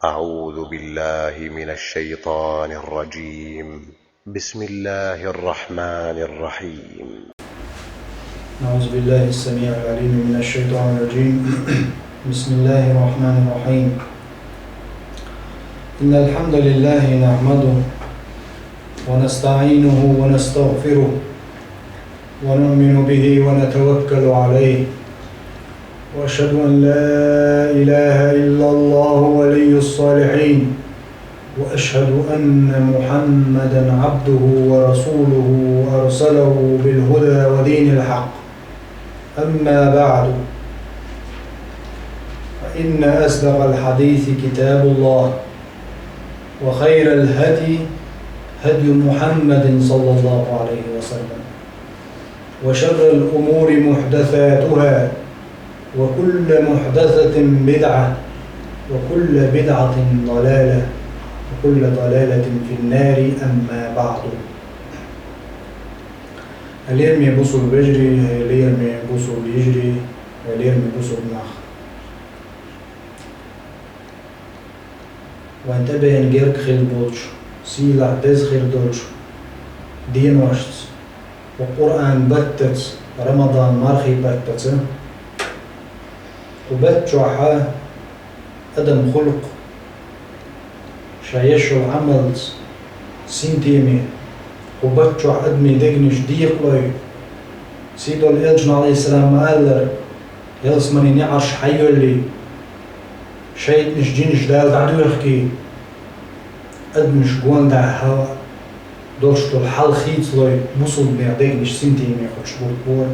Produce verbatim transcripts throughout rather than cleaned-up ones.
أعوذ بالله من الشيطان الرجيم. بسم الله الرحمن الرحيم. أعوذ بالله السميع العليم من الشيطان الرجيم. بسم الله الرحمن الرحيم. إن الحمد لله نحمده ونستعينه ونستغفره ونؤمن به ونتوكل عليه. وأشهد أن لا إله إلا الله ولي الصالحين. وأشهد أن محمدا عبده ورسوله أرسله بالهدى ودين الحق. أما بعد، فإن أصدق الحديث كتاب الله، وخير الهدي هدي محمد صلى الله عليه وسلم، وشر الأمور محدثاتها، وكل محدثة بدعة، وكل بدعة ضلالة، وكل ضلالة في النار، أما بعد. Хьалаьцна бусалба вежарий, хьалаьцна бусалба йижарий, хьалаьцна бусалба нах. Вайн тӀебеана герга хилла болчу, сийлахь деза хир долчу деношца, кху Къуръан баттаца, Рамадан мархий баттаца, кху батта чохь адам хӀуллакх, ша еш йолу Ӏамалца, синтеме, кху батта чохь адамийн дегнаш декъалой, сийдолу Элчано, Ӏалайхиссалам, ма-аллара, ялсаманин неӀарш хьайоьллий, шайтӀанаш, жинаш Дала дӀадоьхкий, адамаш гонаха долуш долу хьал хийцалой, бусалбанийн дегнаш синтеме хуьлуш гурт бора.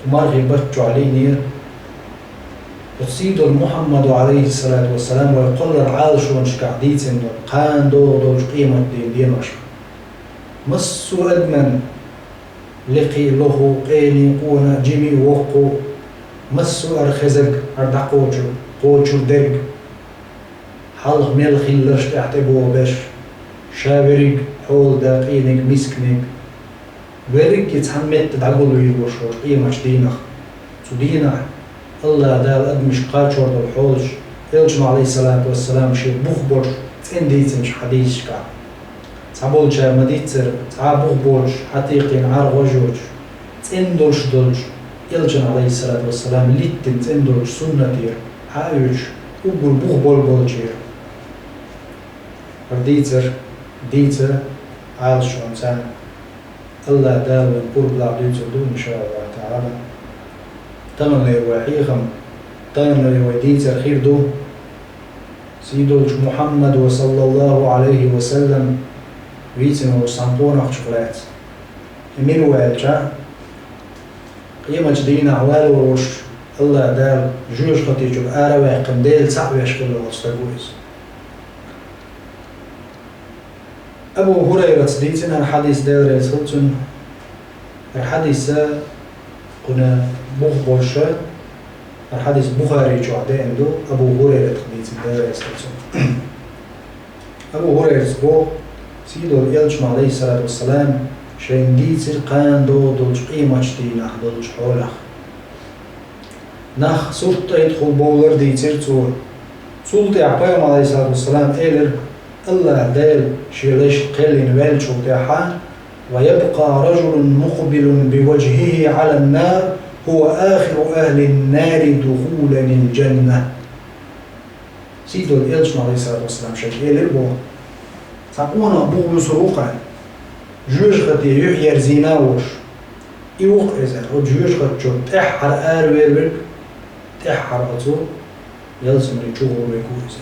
Кху мархий батта чохь лиънера оцу сийдолу Мухьаммадо, Ӏалайхиссалату вассалам, вай кхолларчу Ӏалашонашкахь дийцина долу кхана догӀу долчу къематдийнан деношка. Массо а адаман, лекхий а, лохо а, къена а, къона а, жима а, воккха а, массо а хӀара хезарг, хӀара дӀакхочур, кхочур дерг, хьалха мел хилларш тӀехь тӀебогӀу берш, ша верриг хьола да, къиниг, мисканиг, верриг а цхьана метта дӀагулвийр ву шуна къематдийнах. Цу дийнахь АллахӀ Дала адамашка кхачор долу хьолаш, Элчано, Ӏалайхиссалату вассалам, шен бух болуш цӀена дийцинчу хьадисашкахь. Цхьаболчара ма-дийццара, цхьа а бух боцуш, хьатекхийна Ӏар гӀож йоцуш, цӀена долуш долчу Элчано, Ӏалайхиссалату вассалам, литтина цӀена долчу суннатера хьаоьцуш, уггар бух болу болчера. ХӀара дийцар, дийца Ӏалашонца АллахӀ Дала вайн пурба лахь дуьйцур ду, иншааллахӀ таӀала. Таханлера вай хьехам, таханлера вай дийцар хир ду сийдолчу Мухьаммадо, саллаллахӀу Ӏалайхи ва саллам, вийцина волчу цхьана къонахчух лаьцна. И мила ву аьлча, къематдийнахь валор волуш АллахӀ Дала жоьжахати чуьра араваьккхина, Дела цхьаъ веш хилла волу стаг ву иза. Абу ХӀурайрас дийцина хӀара хьадис, Дела реза хуьлда цунна. ХӀара хьадис кхуьнан бух болуш, хӀара хьадис Бухари чохь деана ду, Абу ХӀурайрас дийцина, Дела реза хуьлда цунна. Абу ХӀурайрас боху, сийдолу Элчано, Ӏалайхиссалату вассалам, шайна дийцира кхана догӀу долчу къематдийнахь долчу хьолах. Нах сурт тӀайтӀахула бовлар дийцира цо. Цул тӀаьхьа Пайхамар, Ӏалайхиссалату вассалам, элира: «АллахӀ Дела Шен лайшка кхеллина ваьллачул тӀаьхьа: „Ва ябкъа ражулун мукъбилун би важхихи Ӏалан нар, хӀува ахиру ахлин нари духулан ал-жанна“». Сийдолу Элчано, Ӏалайхиссалату вассалам, шайга элира боху: «Цхьа къонах бух буьсур ву-кх, жоьжахати юьхь ерзийна а волуш. И ву-кх иза, оцу жоьжахати чуьра тӀаьххьара аравер верг, тӀаьххьара оцу ялсамани чу гӀур верг ву иза».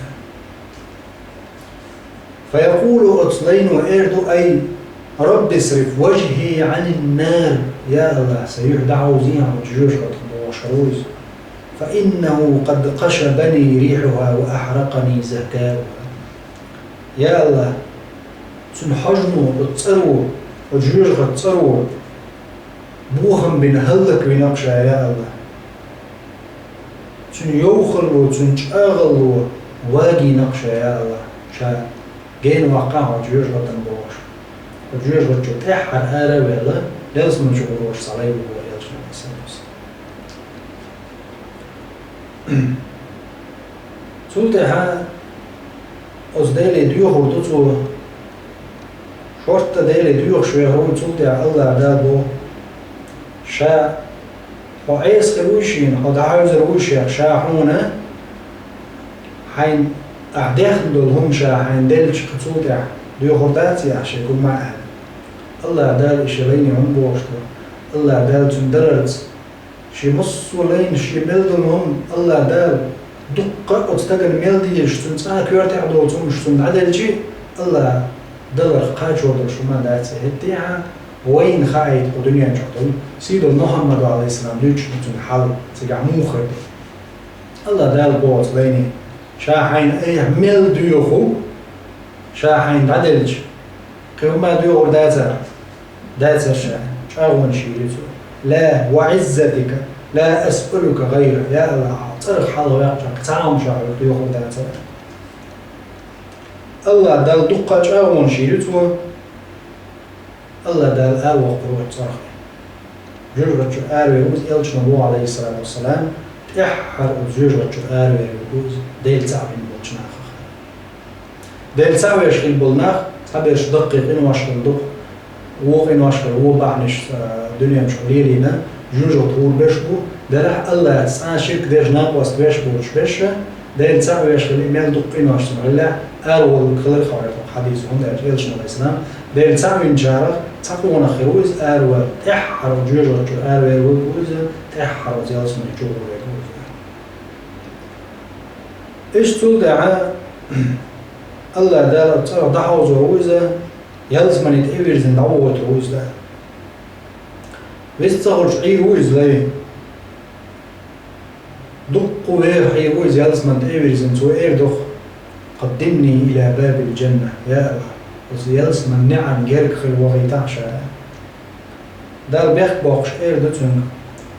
Фаякъулу, оцу лайно эр ду: «Ай, Рабби исриф важхи Ӏанин нар, я АллахӀ, сан юьхь дӀахьовзийхьа оцу жоьжахатах», бохуш хир ву иза. «Фа иннаху къад къашабани рихьуха ва ахьракъани захкауха». Я АллахӀ, цуьнан хьожано, оцу цӀаро, оцу жоьжахатан цӀаро бохам бина хӀаллаквина-кх ша, я АллахӀ. Цуьнан йовхалло, цуьнан чӀагӀалло вагийна-кх ша, я АллахӀ. Ша гена ваккхахьа оцу жоьжахатана бохуш. Оцу жоьжахати чуьра тӀаьххьара ара а ваьлла, ялсамани чу гӀур волуш цхьа лай ву боху Элчано, Ӏалайхиссалату вассалам. Цул тӀаьхьа Оцу Деле доьхур ду цо. Шортта Деле доьхуш вехар ву, цул тӀаьхьа АллахӀ Дала боху: «Ша хьо Ӏеса хир вуй шена, хьо дӀахьевзар вуй шех, ша хьуна хьайна, ахь дехна долу хӀума ша хьайна делча, кхин цул тӀаьхьа доьхур дац ахь шега хӀума?» аьлла. АллахӀ Дала и шен лайне хӀума бохуш ду. АллахӀ Дала цуьнан даларца, шен массо а лайна шен мел долу хӀума АллахӀ Дала дуккха а оцу стагана мел дезаш, цуьнан цкъа а коьрта тӀехь доцу хӀумаш цунна дӀаделча, АллахӀ Даларх кхачор долуш хӀума дац и. ХӀетте а вайна хаийта кху дуьнен чохь долу сийдолу Мухьаммада, Ӏалайхиссалам, дуьйцуш ду цуьнан хьал, цигахь муха хир ду. АллахӀ Дала боху оцу лайне: «Ша хьайна айхьа мел доьху, ша хьайна дӀаделча, кхин хӀума доьхур дацара, дацара ша, чӀагӀонаш йийр ю цо. Ла ва Ӏиззатика, ла асъалука гӀайра, я АллахӀ, хьо цӀарах хьалхаваьккхича, кхин цхьа а хӀума ша хьоьга доьхур дацара». АллахӀ Далла дуккха а чӀагӀонаш йийр ю цо. АллахӀ Дала араваккхур ву оцу цӀарах. Жоьжахати чуьра аравер ву иза, элчано боху, Ӏалайхиссалату вассалам, тӀаьххьара оцу жоьжахати чуьра аравер ву иза, Дела цхьаъ вина болчу нахах. Дела цхьаъ веш хилла болу нах, цхьаберш даккхий къинош хилла ду-кх, вон къинош хилла, вон бахьанаш, а, дуьнен чу лелийна, жоьжахати гӀур берш бу, делахь а АллахӀца цкъа а ширк деш, накъост веш боцуш берш, Дела цхьаъ веш хилла, и мел дукха къинош цунна хиллехь, араваллалц хилар хьо, хьадисехь хӀунда аьлча, элчано, Ӏалайхиссалам, Дела цхьаъ винчарах цхьа къонах хир ву иза аравер, тӀаьххьара жоьжахати чуьра аравер ву иза, тӀаьххьара оцу ялсамани чу гӀур верг ву иза. Иштта цул тӀаьхьа АллахӀ Дала оцу цӀарах дӀахьовзор ву иза, ялсамани тӀе а вирзина дӀавохуьйтур ву иза Дала. Вист ца хуьлуш Ӏийр ву иза лай. Дуккха веха Ӏийр ву иза ялсамани тӀе а вирзина, цо эр ду-кх: «Къаддимни иля бабил джанна, я АллахӀ, оцу ялсаман неӀарна герга хила вахийтахьа ша». Дала бехк боккхуш эр ду цуьнга: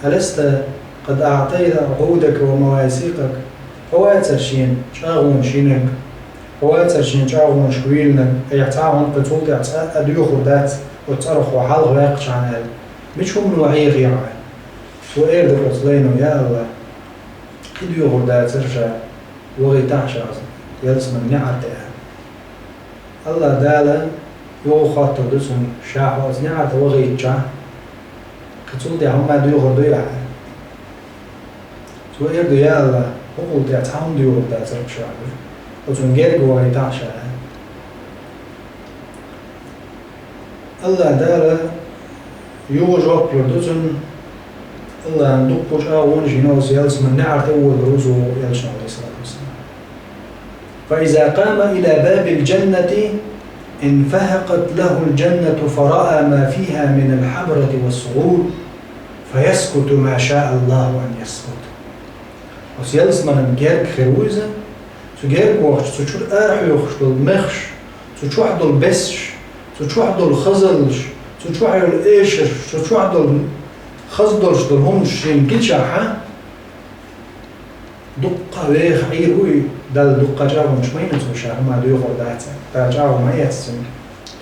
«Аласта къад аӀтайта уӀудака ва мавасикъака?» Хьо вацара шена чӀагӀонаш йинарг, хьо вацара шена чӀагӀонашка вийлинарг, айхьа цхьа а хӀума кхин цул тӀаьхьа цкъа а доьхур дац, оцу цӀарах хьо хьалхаваьккхичхьана аьлла. Мича хӀумано Ӏехийра хьо? Цо эр ду оцу лайно: «Я АллахӀ, кхин доьхур дацара ша, вахийтахьа ша оцу ялсаман неӀар тӀе», аьлла. АллахӀ Дала юха хоттур ду цунна: «Ша хьо оцу неӀар тӀе вахийтича, кхин цул тӀаьхьа хӀума доьхур дуй ахь?» Цо эр ду: «Я АллахӀ, хӀокхул тӀаьхьа цхьа хӀума доьхур дацара ша, оцунна герга вахийтахьа ша», аьлла. АллахӀ Дала юха жоп лур ду цунна. АллахӀан дуккха чӀагӀонаш йина оцу ялсаман неӀар тӀе а водур ву цо, элчано, Ӏалайхиссалату вассалам. «Фа иза къама иля бабил джаннати инфахьакъат лахул джаннату фараа ма фиха минал хьабрати вас сурур, фаяскуту ма шаа Аллаху ан яскут». Оцу ялсаманан герга хир ву иза, цу герга вахча, цу чуьра арахьоьхуш долу мехаш, цу чохь долу бесаш, цу чохь долу хазаллаш, цу чохь йолу эшарш, цу чохь долу хаза долуш долу хӀуманаш шена гичахьа, дуккха веха Ӏийр ву и, Далла дуккха чӀагӀонаш ма йина цо ша хӀума доьхур дац аьлла. Дала чӀагӀо ма эцна цуьнга.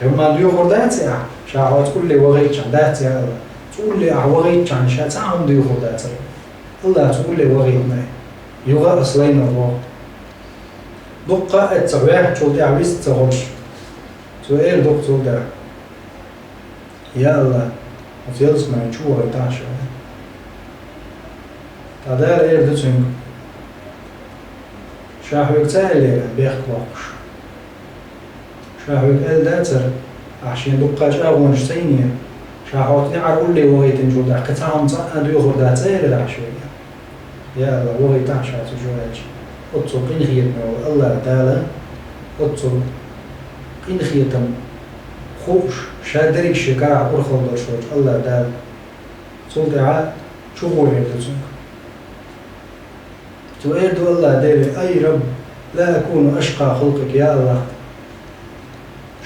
Хьо хӀума доьхур дац ахь, ша хьо оцу улле вахийтичхьана, дац, я АллахӀ. Цу улле ахь вахийтичхьана ша цхьа а хӀума доьхур дацара. АллахӀ цу улле вахийтина. Юха а аса лайно боху. Дуккха а эццахь ваьхначул тӀаьхьа вист ца хуьлуш, цо эр ду-кх цул тӀаьхьа: «Я АллахӀ, оцу ялсамани чу вахийтахьа ша». Ткъа Дала эр ду цуьнга: «Ша хьоьга ца аьллера, бехк боккхуш? Ша хьоьга аьлла дацара, ахь шена дуккха чӀагӀонаш ца йинера, ша хьо оцу неӀар улле вахийтинчул тӀаьхьа кхин цхьа хӀума цкъа а доьхур дац ца элира ахь шега?» «Я АллахӀ, вахийтахьа ша цу чу», аьлча, оццул къинхетаме волу АллахӀ Дала, оццул къинхетам хууш, ша дерриг шен карахь урхалла долуш волчу АллахӀ Дала цул тӀаьхьа чу гӀур эр ду цуьнга. Цо эр ду АллахӀ Деле: «Ай Рабб, ла акуну ашкъа халкъика, я АллахӀ,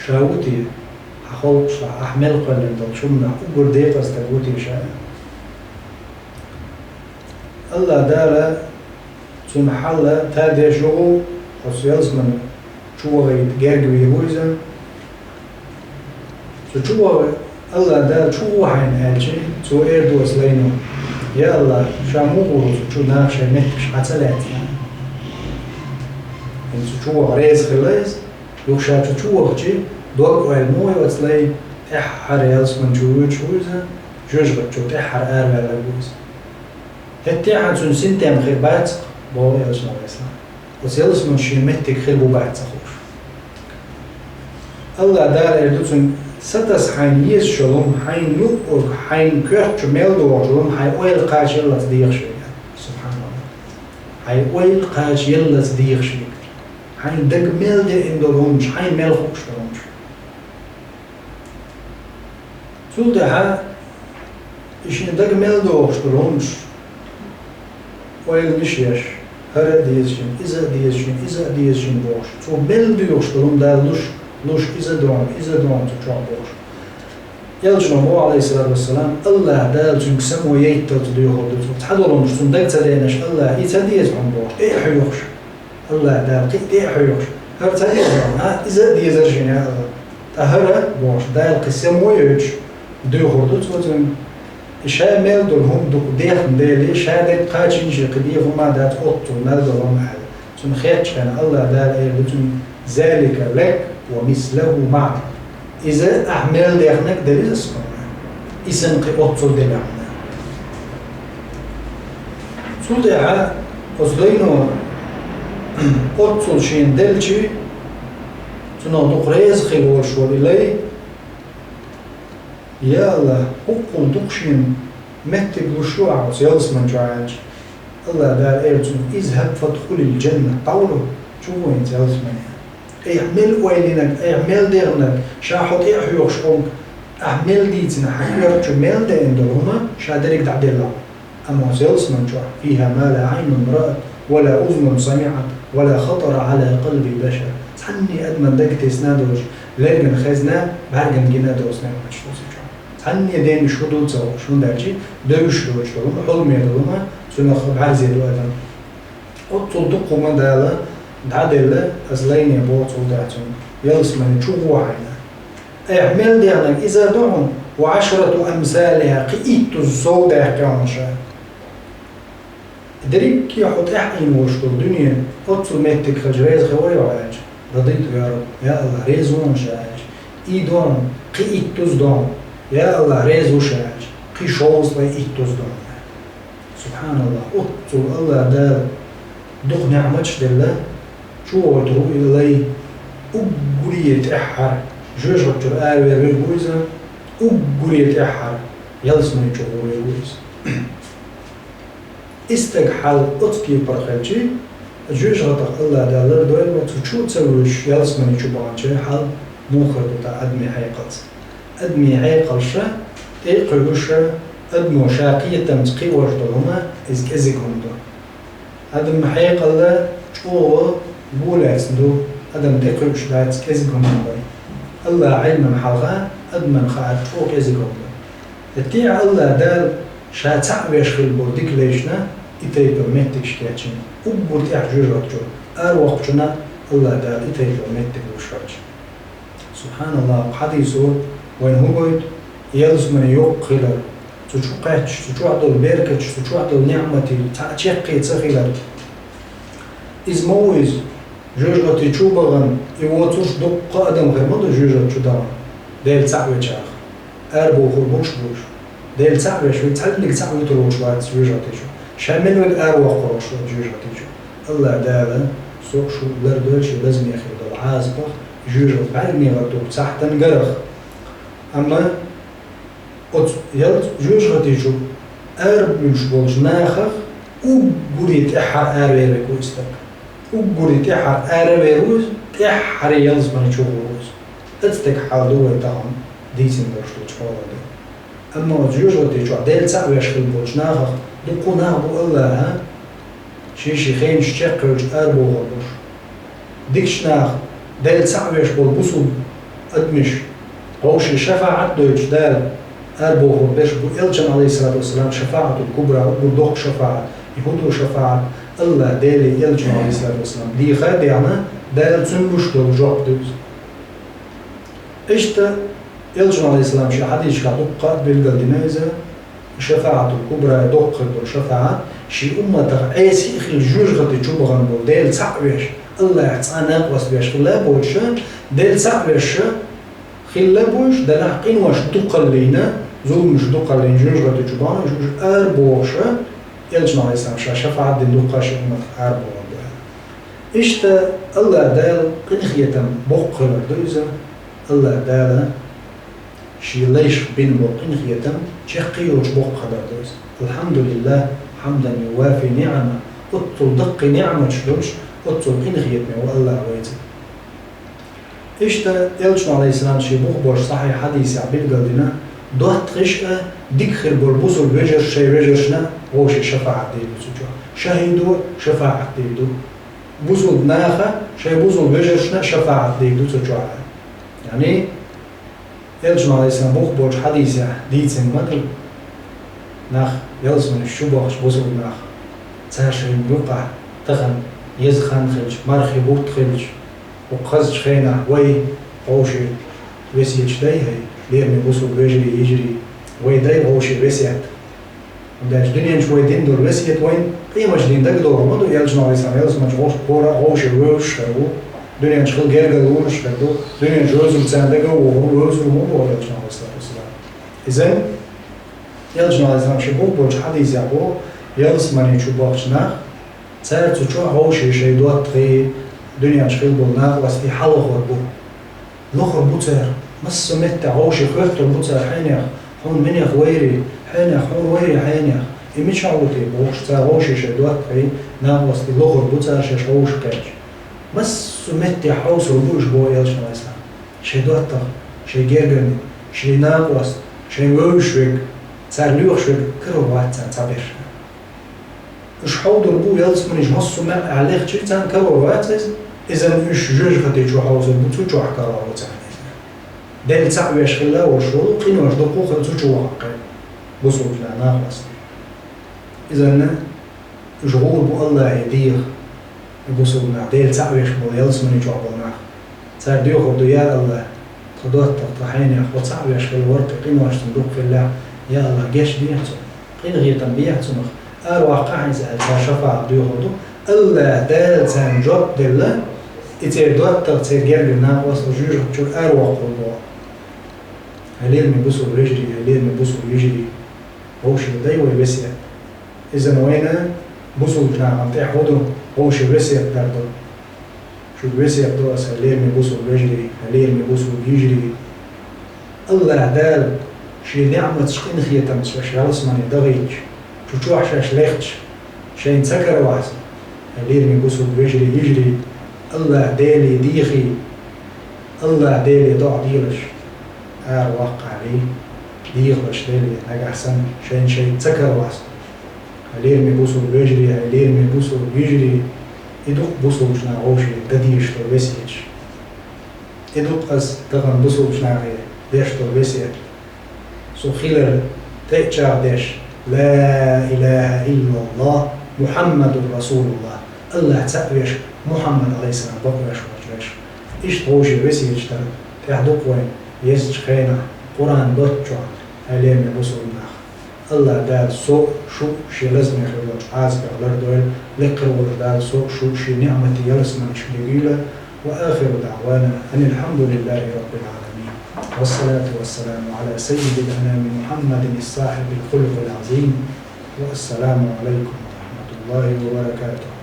ша ву те хьан халкъашкахь, ахь мел кхоьллина долчу хӀуманах уггар декъаза стаг ву те ша?» АллахӀ Дала цуьнан хьал тардеш ю-кх, оцу ялсамани чу вахийта герга вийр ву иза. Цу чу ваха АллахӀ Дала чу гӀо хьайна аьлча, цо эр ду оцу лайно: «Я АллахӀ, ша муха гӀур ву цу чу, наха шайн меттигаш хьан ца лаьцна?» ХӀинца цу чу ваха реза хилла иза, Юха ша цу чу вахча, дог-ойла ма йой оцу лайн, тӀаьххьара ялсамани чу воьдуш ву иза, жоьжахати чу тӀаьххьара араваьлларг ву иза. ХӀетте а цуьнан синтем хир бац-кх, боху Элчано, Ӏалайхи ссалам. Оцу ялсамани шен меттиг хир бу бац ца хууш. АллахӀ Дала эр ду цуьнга: «Сатасса хьайна езаш йолу хӀума, хьайна юург, хьайна коьрта чу мел догӀуш долу хӀума хьайн ойла кхачаяллалц дехаш вегара». СубхьаналлахӀ. Хьайн ойла кхачаяллалц дехаш вегара. Хьайн дага мел деана долу хӀуманаш, хьайна мел хууш долу хӀуманаш. Цул тӀаьхьа и шен дага мел догӀуш долу хӀуманаш ойланаш еш, хӀара а дезачун, иза а дезачун, иза а дезачун бохуш, цо мел доьхуш долу хӀума Дала луш, луш, иза а ду хьуна, иза а ду хьуна цу чохь бохуш. Элчано боху, Ӏалайхи ссалату вассалам, АллахӀ Дала цуьнга само яйтталц доьхур ду цо. Цхьадолу хӀуманаш цунна дага ца деанаш, АллахӀа и ца деза хьуна бохуш, тӀе а хьоьхуш. АллахӀ Дала кхин а тӀе а хьоьхуш, хӀара ца дезара, а, иза а дезара шена, я АллахӀ. Ткъа хӀара бохуш, Дала кхин само йойтуш, доьхур ду цо цуьнга. И ша мел долу хӀума дукха дехна дела, ша дерг кхачийна шен кхин дехар ма дац оццул мел долу хӀума аьлла. Цунна хеттачу хенахь АллахӀ Дала эр ду цуьнга: «Залика лака ва мислаху маӀака». Иза ахь мел дехнарг дара иза суна. И санна кхин оццул делахь хьуна. Цул тӀаьхьа оцу лайно оццул шена делча, цунах дукха реза хир волуш вара и лай: «Я АллахӀ, хӀокхул дукха шена меттиг луш ву ахь оцу ялсамани чохь», – аьлча, АллахӀ Дала эр цуьнга: «Изхаб фадхулил джаннат, дӀагӀо, чу гӀо хӀинца ялсамане. Айхьа мел ойла йинарг, айхьа мел дехнарг, ша хьо тӀе а хьоьхуш хьуна, ахь мел дийцина хьан коьрта чу мел деана долу хӀума, ша дерриг дӀаделла хьуна. Амма оцу ялсамани чохь: фиха ма ла Ӏайнун раат, ва ла узунун самиӀат, ва ла хатара Ӏала къалби башар». Цхьанне адаман дага тесна а доцуш, лергана хезна, бӀаьргана гина а доцу неӀматаш ду цу чохь. Цхьанне ден уьш хӀун ду ца хууш, хӀунда аьлча девзаш доцуш долу хӀума, хьуламе долу хӀума, цунах бӀаьрзе ду адам. Оццул дукха хӀума Дала дӀаделла, аса лайне боху цул тӀаьхьа цуьнга: «Ялсамане чу гӀо хьайна. Айхьа мел дехнарг иза а ду хьуна, ва Ӏашрату амсалиха, кхин иттаза сов даьккхи хьуна ша». Дерриге хьо тӀаьхьа Ӏийна волуш долу дуьне оццул меттиг хилча, реза хир вай хьо аьлча, радайту я Рабби, я АллахӀ, реза ву хьуна ша аьлча, и ду хьуна, кхин иттаза ду хьуна, я АллахӀ, реза ву ша аьлча, кхин шовзткъе иттаза ду хьуна. СубхьаналлахӀ, оццул АллахӀ Дала дукха неӀматаш делла, чу гӀойтур ву и лай, уггаре тӀаьххьара жоьжахати чуьра аравер верг ву иза, уггаре тӀаьххьара ялсамани чу гӀур верг ву иза. И стаг хьал оцу кепара хилча, жоьжахатах АллахӀ Дала лардойла, цу чу а ца воьдуш, ялсамани чу баханчийн хьал муха хир ду тӀаккха адамийн хьекъалца. Адамийн хьекъалш тӀе а кхуьуш, адамо ша кхетамца кхиош долу хӀума, иза кӀезиг хӀума ду. Адаман хьекъал чӀогӀа гулаьцна ду, адам тӀекхуьуш дац, кӀезиг хӀума ду. АллахӀан Ӏилманна хьалха адамна хаар чӀогӀа кӀезиг хӀума ду. ХӀетте а АллахӀ Дала ша цхьаъ веш хилла болу дика лайшна, и тайпа меттигаш кечйина, уггар тӀехь жоьжахати чу аравоккхучунна АллахӀ Дала и тайпа меттиг луш хилча. СубхьаналлахӀ, хьадисо вайна хӀун гойту? Ялсамани йоккха хилар, цу чу кхаьчча, цу чохь долу беркаташ, цу чохь долу неӀматий цхьаъ чаккхе ца хилар. Иза ма ву иза, жоьжахати чу бахана, и воцурш дуккха адам хир ма ду жоьжахати чу дахана, Дела цхьаъ веча. Арабохур буш буш. Дела цхьаъ веш верг цхьаннега цхьаъ вуьтур волуш вац жоьжахати чу. Ша мел верг аравоккхур волуш вац жоьжахати чу. АллахӀ Дала со а шу а лардойла шен лазаме хир долу Ӏазапах, жоьжахати бӀаьрганегӀар ду цхьаъ тӀангарах. Амма оцу ялта жоьжахати чу арабуьйлуш болчу нахах уггаре тӀаьххьара аравер верг ву и стаг. Уггаре тӀаьххьара аравер ву иза, тӀаьххьара ялсамани чу гӀур ву иза. Оцу стеган хьал ду вай тахана дийцина долуш долчу хьолан ду. Амма оцу жоьжахати чохь Дела цхьаъ веш хилла болчу нахах дуккха нах бу АллахӀа шен-шен хенаш чекхъевлча арабохур болуш. Дикачу наха, Дела цхьаъ веш болу бусулба адамаш, вовшийн шафаӀат дойтуш Дала арабохур берш бу. Элчан, Ӏалайхиссалату вассалам, шафаӀатул кубра, уггар доккха шафаӀат. И хӀун ду шафаӀат? АллахӀ Деле Элчано, Ӏалайхиссалату вассалам, дийха а дехна, Дала цунна луш долу жоп ду иза. Иштта Элчано, Ӏалайхиссалам, шен хьадисашкахь дуккха а билгалдина иза, шафаӀатул кубра, доккха хир долу шафаӀат, шен умматах Ӏеса а хилла жоьжахати чу бахана болу, Дела цхьаъ веш, АллахӀ цӀа накъост веш хилла боцуша, Дела цхьаъ веш хилла боцуш, Далахь къинош дукхаллийна, зуламаш дукхаллийна, жоьжахати чу бахьана уьш, уьш арабохуша, Элчано Ӏалайхиссалам ша шафаӀат дина дуккха ши умматах арабохур ду аьлла. Иштта АллахӀ Дала къинхетам боккха хилар ду иза, АллахӀ Дала шен лайшка бина болу къинхетам чаккхе йолчу боккха хилар ду иза. АлхьамдулиллахӀ, хьамдан ювафи ниӀама, оццул даккхий ниӀматаш долуш, оццул къинхетаме ву АллахӀ вайца. Иштта Элчано Ӏалайхиссалам шен бух болчу сахьихь хьадисехь билгалдина, доттагӀаш а, дика хир болу бусулба вежарша шайн вежаршна а вовшийн шафаӀат дийр ду цу чохь. ШахӀидо шафаӀат дийр ду. Бусулба наха шайн бусулба вежаршна а шафаӀат дийр ду цу чохь. Яъни, Элчано Ӏалайхиссалам бух болчу хьадисехь дийцина ма ду, нах ялсаманаш чу бохчу бусулба нах, цара шайна юкъахь тахана еза хан хилча, мархи бутт хилча, хӀокху хазачу хенахь вай вовшийн весеташ дай хӀай, лераме бусулба вежарий, йижарий, вай дай вовшийн весет. ХӀунда аьлча дуьнен чу вай дина долу весет вайн къематдийнахь дагадогӀур ма ду, Элчано Ӏалайхиссалам ялсамани чу гӀо-, хӀора а вовшийн вевзаш хир ду, дуьнен чу хила гергарло луш хир ду, дуьнен чу вевзар царна дага а вогӀур, вевзар ма боху Элчано Ӏалайхиссалату вассалам. Иза Элчано Ӏалайхиссалам шен бух болчу хьадисехь боху, ялсамани чу бохчу нах, цара цу чохь вовшийн шайн доттагӀий, дуьнен чу хила болу накъостий хьалохур бу. Лохур бу цара, массо а меттехь вовшийн хоьттур бу цара, хьенех, хьуна минех вайри, хьенех, хьуна вайри, хьенех. И мичахь ву те бохуш, цара вовшийн шайн доттагӀий, накъостий лохур бу цара шаьш вовшах кхаьчча. Массо а меттехь хьовсур бу уьш боху Элчано Ӏалайхиссалам. Шайн доттагӀа, шайн гергарниг, шайн накъост, шайн вевзаш верг, цара лоьхуш верг карор вац царна цхьаберш. Уьш хьовдур бу, ялсаманиш массо а маьӀӀехь лехча, царна карор вац иза, иза уьш жоьжахати чу хьовсур бу, цу чохь карор ву царна иза. Дела цхьаъ веш хилла волуш волу, къинош дукха хила цу чу вахарх бусулба накъост. Иза уьш гӀур бу АллахӀе деха, и бусулба нах, Дела цхьаъ веш болу, ялсамани чохь болу нах. Цара доьхур ду: «Я АллахӀ, тхан доттагӀа, тхан хьенех, хӀо цхьаъ веш хилла вара, кхин къиношца дукха хиллехь, я АллахӀ, гечдехьа цунах, къинхетам бехьа цунах, араваккхахьа иза», аьлла, цара шафаӀат доьхур ду. АллахӀ Дала царна жоп делла, и церан доттагӀа, церан гергара накъост жоьжахати чуьра араваккхур бу. ХӀай лераме бусулба вежарий, хӀай лераме бусулба йижарий, вовшийн дай вай весет. Иза вайна бусулба нахана тӀехь хӀун ду, вовшийн весет дар ду. Шуьга весет до аса, хӀай лераме бусулба вежарий, хӀай лераме бусулба йижарий. АллахӀ Дала шен ниӀматаш, къинхетамца шаьш ялсамани дахийтча, цу чохь шаьш лехча, шайна ца каравахь, хӀай лераме бусулба вежарий, йижарий, АллахӀ Деле дехий, АллахӀ Деле доӀа делаш, араваккхахьа, дехалаш делахь, нагахь санна шайна шайца ца каравахь. Хьай лераме бусулба вежарий, хьай лераме бусулба йижарий, и ду-кх бусулбачу наха вовшийн дан дезаш долу весеташ. И ду-кх аса тахана бусулбачу нахе деш долу весет. Со хилар тӀе а чӀагӀдеш: «Ла илаха иллаллахӀ, Мухьаммадур РасулуллахӀ», АллахӀ цхьаъ веш, Мухьаммад Ӏалайхиссалам бакъвеш волчу вешах. Иштта вовшийн весеташ дар тӀехь ду-кх вайн езачу хенахь, Къуръан доцучохь, хьай лераме бусулба нах. АллахӀ Дала со а, шу а шен лазаме хир долчу Ӏазапех лардойла, лекхара волчу Дала со а, шу а шен ниӀматийн ялсаманеш лигийла. وآخر دعوانا أن الحمد لله رب العالمين. والصلاة والسلام على سيد الأنام محمد صاحب الخلق العظيم. والسلام عليكم ورحمة الله وبركاته.